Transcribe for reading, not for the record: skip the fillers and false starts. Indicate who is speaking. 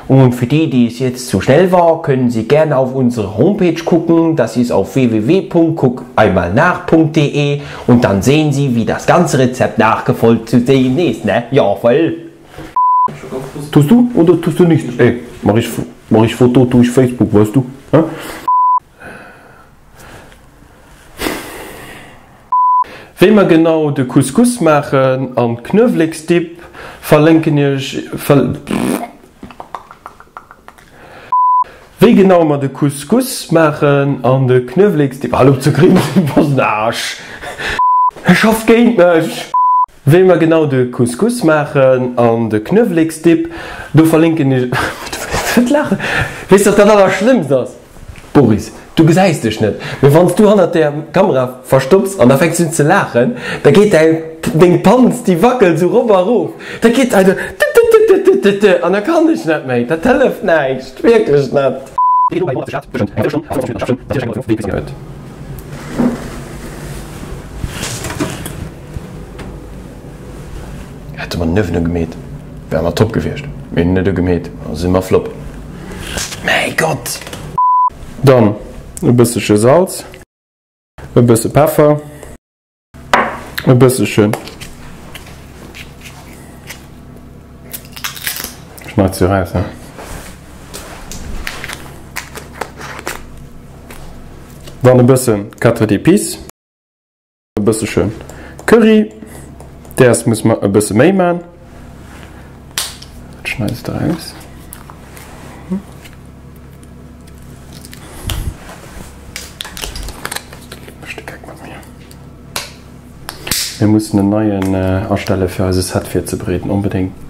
Speaker 1: Und für die, die es jetzt zu schnell war, können Sie gerne auf unsere Homepage gucken. Das ist auf www.guckeinmalnach.de und dann sehen Sie, wie das ganze Rezept nachgefolgt zu sehen ist. Ne? Ja, voll. Tust du oder tust du nicht? Ey, mach ich, mach ich Foto, tu ich Facebook, weißt du? Hä? Wéi mer genau de Couscous maachen an Knuewleksdipp verlénken iech. Wéi genau mer de Couscous maachen an de Knuewleksdipp. Hal op ze grinsen, bass en Aarsch! E schafft géint mech! Wéi mer genau de Couscous maachen an de Knuewleksdipp, do verlénken iech. Wat laachen? Weess de wat dat allerschlëmmst ass? Boris, du gesäis dech net, mee wann s du hannert der Kamera verstopps an da fänks un ze laachen, da geet däi, deng Panz, déi wackelt sou rop a rof, da geet däi tëtëtëtëtëtë an da kann ech net méi. Dat hëlleft näischt, wierklech net. Hätte mer den Uewen ugemeet, wäre mer top gewiescht. Mir hunn en net ugemeet, also si mer flop. Mäi Gott! Dann e bëssche Salz, e bësse Peffer, e bëssche. Schneid se raus, ne? Dann e bësse Quatre d'épices. E bëssche Curry, däers muss mer e bësse méi man. Dat schneis de raus. Mécht de Geck mat mir. Mir mussen en neien astelle fir eise Set virzebereeden, onbedéngt.